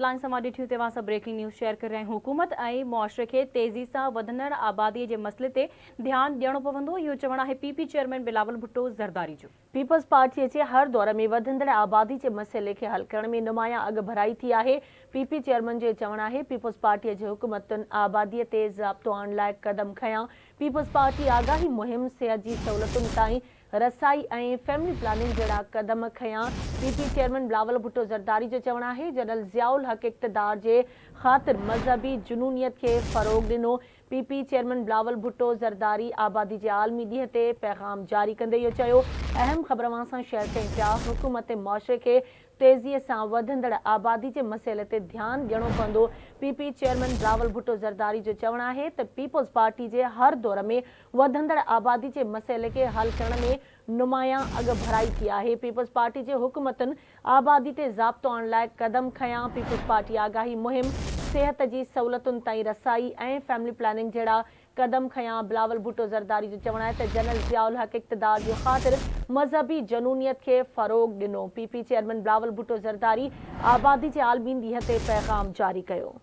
Line سان ڏٺيون توهان سان بريڪنگ نيوز شيئر ڪري رهيا آهيون حڪومت ۽ معاشري کي تيزي سان وڌندڙ آبادي جي مسئلي تي ڌيان ڏيڻو پوندو اهو چوڻ آهي P P chairman Bilawal Bhutto Zardari جو. پيپلز پارٽي جي هر دور ۾ وڌندڙ آبادي جي مسئلي کي حل ڪرڻ ۾ نمايان اڳڀرائي ٿي آهي پي پي چيئرمين جو چوڻ آهي پيپلز پارٽي جي حڪومتن آبادي تي ضابطو آڻڻ لاء قدم کنيا پيپلز پارٽي آگاهي مهم صحت جي سهولتن تائين رسائي ۽ فيملي پلاننگ جهڙا قدم کنيا. P P chairman Bilawal Bhutto Zardari جو چوڻ آهي جنرل ضياء الحق اقتدار جي خاطر مذهبي جنونيت کي فروغ ڏنو. P P chairman Bilawal Bhutto Zardari آبادي جي عالمي ڏينهن تي پيغام جاري ڪندي اهو چيو اهم خبر اوهان سان شيئر ڪيون پيا حڪومت معاشري کي تيزي سان وڌندڙ آبادي جي مسئلي تي ڌيان ڏيڻو پوندو. P P chairman Bilawal Bhutto Zardari جو چوڻ آهي ته پيپلز پارٽي جي هر دور ۾ وڌندڙ آبادي جي مسئلي کي حل ڪرڻ ۾ نمايان اڳڀرائي ٿي آهي، پيپلز پارٽي جي حڪومتن آبادي تي ضابطو آڻڻ لاء قدم کنيا، پيپلز پارٽي آگاهي مهم، صحت جي سهولتن تائين رسائي ۽ فيملي پلاننگ جهڙا قدم کنيا، بلاول ڀٽو زرداري جو چوڻ آهي ته جنرل ضياء الحق اقتدار جي خاطر مذهبي جنونيت کي فروغ ڏنو، P P chairman Bilawal Bhutto Zardari آبادي جي عالمي ڏينهن تي پيغام جاري ڪيو.